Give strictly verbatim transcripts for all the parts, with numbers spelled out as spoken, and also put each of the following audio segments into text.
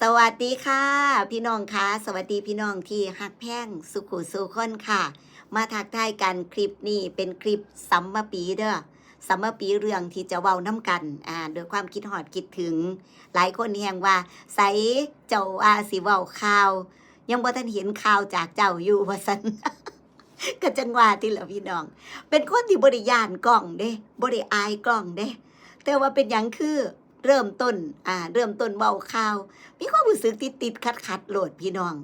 สวัสดีค่ะ พี่น้องคะ สวัสดีพี่น้องที่ฮักแพงสุขุสู่คนค่ะ มาทักทายกัน คลิปนี้เป็นคลิปสำมะปีเด้อ สำมะปีเรื่องที่จะเว้านำกัน อ่า ด้วยความคิดฮอดคิดถึง หลายคนแฮงว่า ใสเจ้าว่าสิเว้าข่าว ยังบ่ทันเห็นข่าวจากเจ้าอยู่ ว่าซั่น ก็จั่งว่าติล่ะพี่น้อง เป็นคนที่บ่ได้ย้านกล้องเด้ บ่ได้อายกล้องเด้ แต่ว่าเป็นหยังคือเริ่มต้น อ่า เริ่มต้นเว้าข่าว มีความรู้สึกติดๆขัดๆโลดพี่น้อง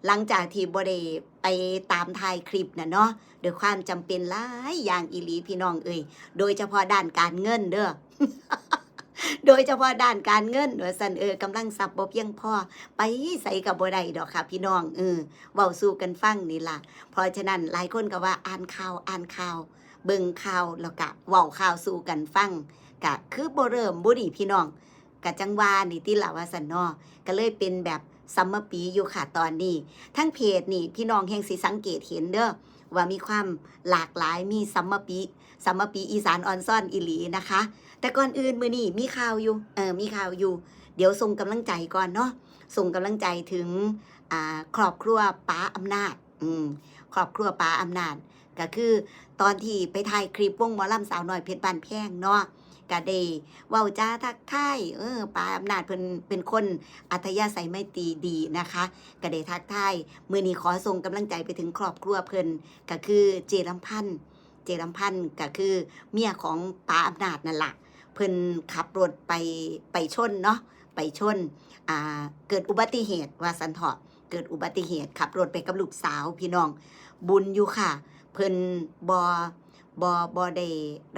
หลังจากที่บ่ได้ไปตามถ่ายคลิปน่ะเนาะ ด้วยความจำเป็นหลายอย่างอีหลีพี่น้องเอ้ย โดยเฉพาะด้านการเงินเด้อ โดยเฉพาะด้านการเงิน ว่าซั่น เออ กำลังทรัพย์บ่เพียงพอ ไปไสก็บ่ได้ดอกค่ะพี่น้อง เออ เว้าสู่กันฟังนี่ล่ะ เพราะฉะนั้นหลายคนก็ว่าอ่านข่าว อ่านข่าว เบิ่งข่าว แล้วก็เว้าข่าวสู่กันฟัง ก็คือบ่เริ่มบุนี่พี่น้อง ก็จั่งว่านี่ติล่ะว่าซั่นเนาะ ก็เลยเป็นแบบสำมะปีอยู่ค่ะตอนนี้ ทั้งเพจนี่พี่น้องแฮงสิสังเกตเห็นเด้อ ว่ามีความหลากหลาย มีสำมะปี สำมะปีอีสานออนซอนอีหลีนะคะ แต่ก่อนอื่นมื้อนี้มีข่าวอยู่ เออ มีข่าวอยู่ เดี๋ยวส่งกำลังใจก่อนเนาะ ส่งกำลังใจถึง อ่า ครอบครัวป๋าอำนาจ อืม ครอบครัวป๋าอำนาจ ก็คือตอนที่ไปถ่ายคลิปวงหมอลำสาวน้อยเพชรบ้านแพงเนาะ ก็ได้เว้าจาทักทาย เออ ป๋าอำนาจเพิ่นเป็นคนอัธยาศัยไมตรีดีนะคะ ก็ได้ทักทาย มื้อนี้ขอส่งกำลังใจไปถึงครอบครัวเพิ่น ก็คือเจลำพันธ์ เจลำพันธ์ก็คือเมียของป๋าอำนาจนั่นล่ะ เพิ่นขับรถไป ไปชนเนาะ ไปชน อ่า เกิดอุบัติเหตุว่าซั่นเถาะ เกิดอุบัติเหตุขับรถไปกับลูกสาวพี่น้อง บุญอยู่ค่ะ เพิ่นบ่ บ่ บ่ได้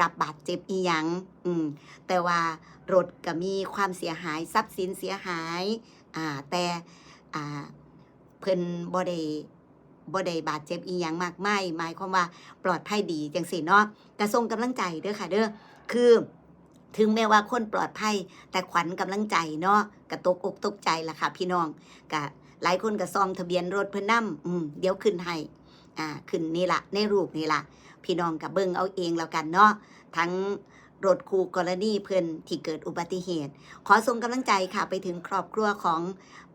รับบาดเจ็บอิหยัง อืม แต่ว่ารถก็มีความเสียหาย ทรัพย์สินเสียหาย อ่า แต่ อ่า เพิ่นบ่ได้ บ่ได้บาดเจ็บอิหยังมากมาย หมายความว่าปลอดภัยดีจั่งซี้เนาะ ก็ส่งกำลังใจเด้อค่ะเด้อ คือ ถึงแม้ว่าคนปลอดภัย แต่ขวัญกำลังใจเนาะ ก็ตกอกตกใจล่ะค่ะพี่น้อง ก็หลายคนก็ส่องทะเบียนรถเพิ่นนำ อืม เดี๋ยวขึ้นให้ อ่า ขึ้นนี่ล่ะ ในรูปนี่ล่ะ พี่น้องก็เบิ่งเอาเองแล้วกันเนาะ ทั้งรถคู่กรณีเพิ่นที่เกิดอุบัติเหตุ ขอส่งกำลังใจค่ะ ไปถึงครอบครัวของ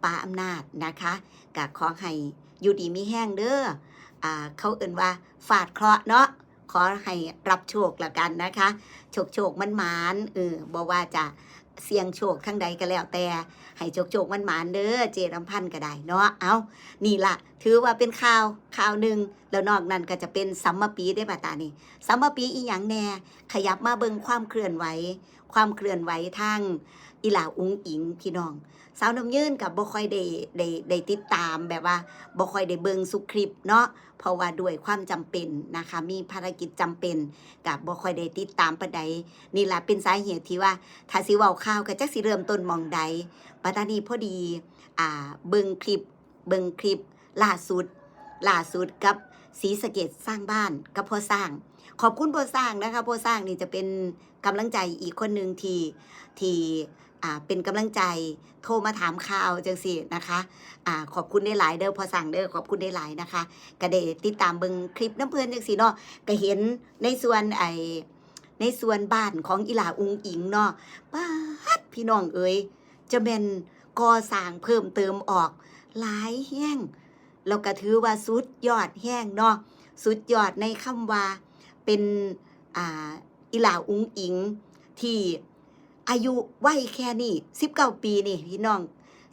ป๋าอำนาจนะคะ ก็ขอให้อยู่ดีมีแฮงเด้อ อ่า เขาเอิ้นว่าฟาดเคราะห์เนาะ ขอให้รับโชคแล้วกันนะคะ โชคโชคหมานๆ เออ บ่ว่าจะเสี่ยงโชคทางใดก็แล้วแต่ ให้โชคโชคหมานๆ เด้อ เจลำพันธ์ก็ได้เนาะ เอ้า นี่ล่ะ ถือว่าเป็นข่าว ข่าวหนึ่ง แล้วนอกนั้นก็จะเป็นสำมะปีเด้ บัดตานี้ สำมะปีอีหยังแน่ ขยับมาเบิ่งความเคลื่อนไหว ความเคลื่อนไหวทางอีหล่าอุ๋งอิ๋งพี่น้อง สาวน้ำยืนก็บ่ค่อยได้ ได้ ได้ติดตาม แบบว่าบ่ค่อยได้เบิ่งซุคลิปเนาะ เพราะว่าด้วยความจำเป็นนะคะ มีภารกิจจำเป็น ก็บ่ค่อยได้ติดตามปานใด นี่ล่ะเป็นสาเหตุที่ว่า ถ้าสิเว้าข่าวก็จักสิเริ่มต้นหม่องใด บัดตานี้พอดี อ่า เบิ่งคลิป เบิ่งคลิปล่าสุด ล่าสุดกับศรีสะเกษสร้างบ้านกับพ่อสร้าง ขอบคุณพ่อสร้างนะคะ พ่อสร้างนี่จะเป็นกำลังใจอีกคนหนึ่งที่ ที่ อ่า เป็นกำลังใจ โทรมาถามข่าวจั่งซี้นะคะ อ่า ขอบคุณหลายๆ เด้อพ่อสร้างเด้อ ขอบคุณหลายๆ นะคะ ก็ได้ติดตามเบิ่งคลิปนำเพิ่นจั่งซี้เนาะ ก็เห็นในส่วนไอ้ ในส่วนบ้านของอีหล่าอุ๋งอิ๋งเนาะ ป๊าด พี่น้องเอ๋ย จะแม่นก่อสร้างเพิ่มเติมออกหลายแฮง แล้วก็ถือว่าสุดยอดแฮงเนาะ สุดยอดในคำว่าเป็น อ่า อีหล่าอุ๋งอิ๋งที่อายุวัยแค่นี้ สิบเก้าปีนี่พี่น้อง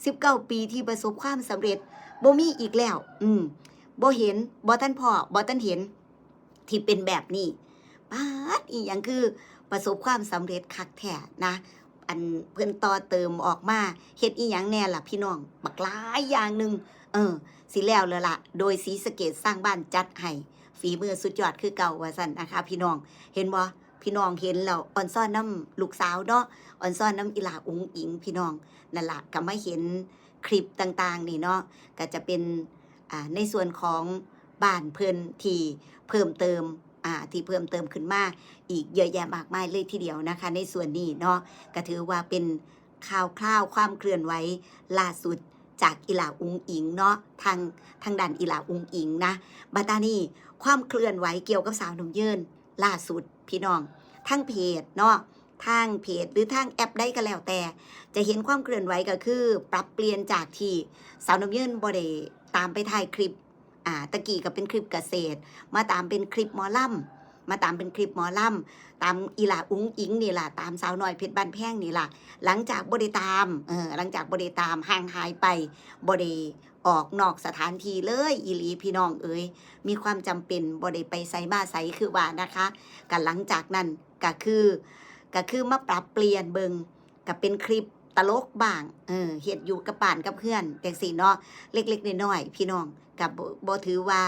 สิบเก้าปีที่ประสบความสำเร็จ บ่มีอีกแล้ว อืม บ่เห็น บ่ทันพ้อ บ่ทันเห็น ที่เป็นแบบนี้ ป๊าด อีหยังคือประสบความสำเร็จคักแท้นะ อันเพิ่นต่อเติมออกมา เฮ็ดอีหยังแน่ล่ะพี่น้อง บักหลายอย่างหนึ่ง เออ สิแล้วแล้วล่ะ โดยศรีสะเกษสร้างบ้านจัดให้ ฝีมือสุดยอดคือเก่าว่าซั่นนะคะ พี่น้อง เห็นบ่ พี่น้องเห็นแล้วอ่อนซ้อนนำลูกสาวเนาะ อ่อนซ้อนนำอีหล่าอุ๋งอิ๋งพี่น้อง นั่นล่ะ ก็มาเห็นคลิปต่างๆนี่เนาะ ก็จะเป็น อ่า ในส่วนของบ้านเพิ่นที่เพิ่มเติม อ่า ที่เพิ่มเติมขึ้นมาอีกเยอะแยะมากมายเลยทีเดียวนะคะ ในส่วนนี้เนาะ ก็ถือว่าเป็นข่าวคราวความเคลื่อนไหวล่าสุดจากอีหล่าอุ๋งอิ๋งเนาะ ทาง ทางด้านอีหล่าอุ๋งอิ๋งนะ บัดตานี้ความเคลื่อนไหวเกี่ยวกับสาวน้ำยืนล่าสุดพี่น้อง ทั้งเพจเนาะ ทางเพจหรือทางแอปใดก็แล้วแต่ จะเห็นความเคลื่อนไหวก็คือปรับเปลี่ยนจากที่สาวน้ำเยินบ่ได้ตามไปถ่ายคลิป อ่า ตะกี้ก็เป็นคลิปเกษตร มาตามเป็นคลิปหมอลำ มาตามเป็นคลิปหมอลำ ตามอีหล่าอุ๋งอิ๋งนี่ล่ะ ตามสาวน้อยเพชรบ้านแพงนี่ล่ะ หลังจากบ่ได้ตาม เออ หลังจากบ่ได้ตาม ห่างหายไป บ่ได้ออกนอกสถานที่เลย อีหลีพี่น้องเอ๋ย มีความจำเป็นบ่ได้ไปไสมาไสคือว่านะคะ ก็หลังจากนั้นก็คือ ก็คือมาปรับเปลี่ยนเบิ่ง ก็เป็นคลิปตลกบ้าง เออ เฮ็ดอยู่กับบ้านกับเฮือนจั่งซี้เนาะ เล็กๆน้อยๆ พี่น้อง ก็บ่ บ่ถือว่า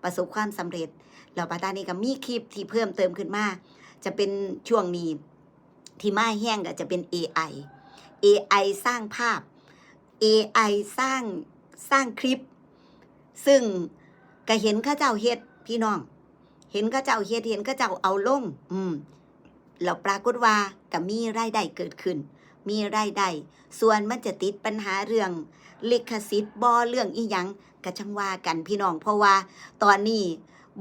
ประสบความสำเร็จ แล้วบาดนี้ก็มีคลิปที่เพิ่มเติมขึ้นมา จะเป็นช่วงนี้ที่มาแฮงก็จะเป็น เอไอ เอไอสร้างภาพ เอไอสร้าง สร้างคลิป ซึ่งก็เห็นเขาเจ้าเฮ็ด พี่น้อง เห็นเขาเจ้าเฮ็ด เห็นเขาเจ้าเอาลง อืม แล้วปรากฏว่าก็มีรายได้เกิดขึ้น มีรายได้ ส่วนมันจะติดปัญหาเรื่องลิขสิทธิ์บ่ เรื่องอีหยัง ก็จั่งว่ากันพี่น้อง เพราะว่าตอนนี้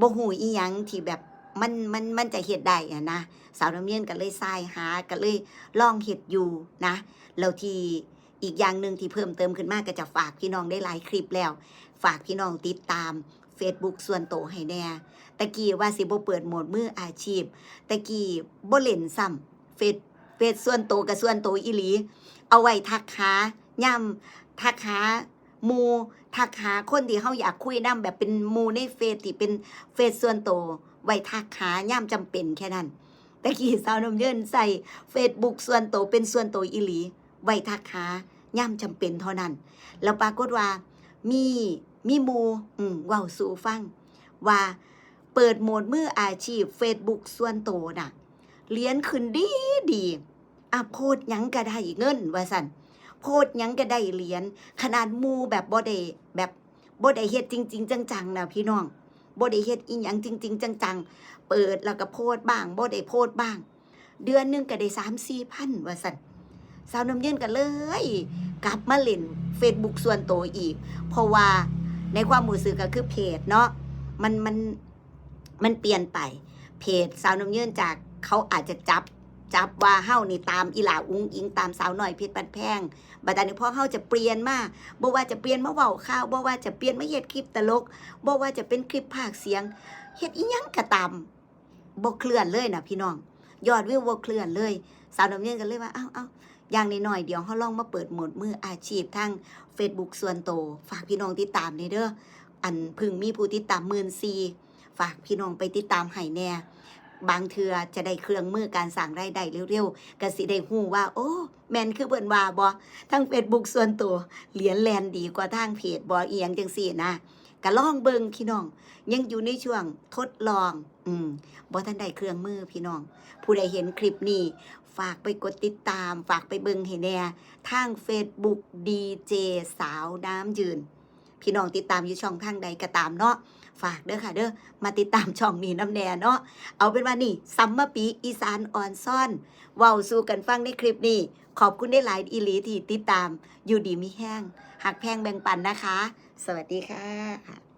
บ่ฮู้อีหยังที่แบบมัน มัน มันจะเฮ็ดได้อะนะ สาวน้ำเย็นก็เลยส่ายหา ก็เลยลองเฮ็ดอยู่นะ แล้วที่อีกอย่างหนึ่งที่เพิ่มเติมขึ้นมาก็จะฝากพี่น้องได้หลายคลิปแล้ว ฝากพี่น้องติดตาม Facebook ส่วนตัวให้แหน่ ตะกี้ว่าสิบ่เปิดโหมดมืออาชีพ ตะกี้บ่เล่นซ้ำ เฟซ เฟซส่วนตัวกับส่วนตัวอีหลี เอาไว้ทักหายามทักหาหมู่ ทักหาคนที่เฮาอยากคุยนำ แบบเป็นหมู่ในเฟซที่เป็นเฟซส่วนตัว ไว้ทักหายามจำเป็นแค่นั้น ตะกี้สาวน้ำเยินใส่ Facebook ส่วนตัวเป็นส่วนตัวอีหลี ไว้ทักหายามจำเป็นเท่านั้น แล้วปรากฏว่ามี มีหมู่ อืม เว้าสู่ฟัง ว่าเปิดโหมดมืออาชีพ Facebook ส่วนตัวน่ะ เหรียญขึ้นดีดี อ่ะ โพสต์หยังก็ได้เงินว่าซั่น โพสต์หยังก็ได้เหรียญ ขนาดหมู่แบบบ่ได้ แบบบ่ได้เฮ็ดจริงๆจังๆนะพี่น้อง บ่ได้เฮ็ดอีหยังจริงๆจังๆ เปิดแล้วก็โพสต์บ้าง บ่ได้โพสต์บ้าง เดือนหนึ่งก็ได้สามสี่พันว่าซั่น สาวน้ำเย็นก็เลยกลับมาเล่น Facebook ส่วนตัวอีก เพราะว่าในความรู้สึกก็คือเพจเนาะ มัน มัน มันเปลี่ยนไป เพจสาวน้ำเยินจากเขาอาจจะจับ จับว่าเฮานี่ตามอีหล่าอุ๋งอิ๋ง ตามสาวน้อยเพชรบ้านแพง บัดนี้พอเฮาจะเปลี่ยนมา บ่ว่าจะเปลี่ยนมาเว้าข่าว บ่ว่าจะเปลี่ยนมาเฮ็ดคลิปตลก บ่ว่าจะเป็นคลิปพากย์เสียง เฮ็ดอีหยังก็ตาม บ่เคลื่อนเลยนะพี่น้อง ยอดวิวบ่เคลื่อนเลย สาวน้ำเย็นก็เลยว่า เอ้า เอ้า อย่างน้อยๆ เดี๋ยวเฮาลองมาเปิดโหมดมืออาชีพทาง Facebook ส่วนตัว ฝากพี่น้องติดตามแหน่เด้อ อันเพิ่งมีผู้ติดตามหมื่นสี่ ฝากพี่น้องไปติดตามให้แหน่ บางเทื่อจะได้เครื่องมือการสร้างรายได้เร็วๆ ก็สิได้ฮู้ว่า โอ้ แม่นคือเพิ่นว่าบ่ ทาง Facebook ส่วนตัว เหรียญแล่นดีกว่าทางเพจบ่ อีหยังจั่งซี้นะ ก็ลองเบิ่งพี่น้อง ยังอยู่ในช่วงทดลอง อืม บ่ทันได้เครื่องมือพี่น้อง ผู้ใดเห็นคลิปนี้ ฝากไปกดติดตาม ฝากไปเบิ่งให้แหน่ ทาง Facebook ดีเจสาวน้ำยืน พี่น้องติดตามอยู่ช่องทางใดก็ตามเนาะ ฝากเด้อค่ะเด้อ มาติดตามช่องนี้นำแหน่เนาะ เอาเป็นว่านี่ สำมะปีอีสานอ่อนซ่อน เว้าสู่กันฟังในคลิปนี้ ขอบคุณได้หลายอีหลีที่ติดตาม อยู่ดีมีแฮง ฮักแพงแบ่งปันนะคะ สวัสดีค่ะ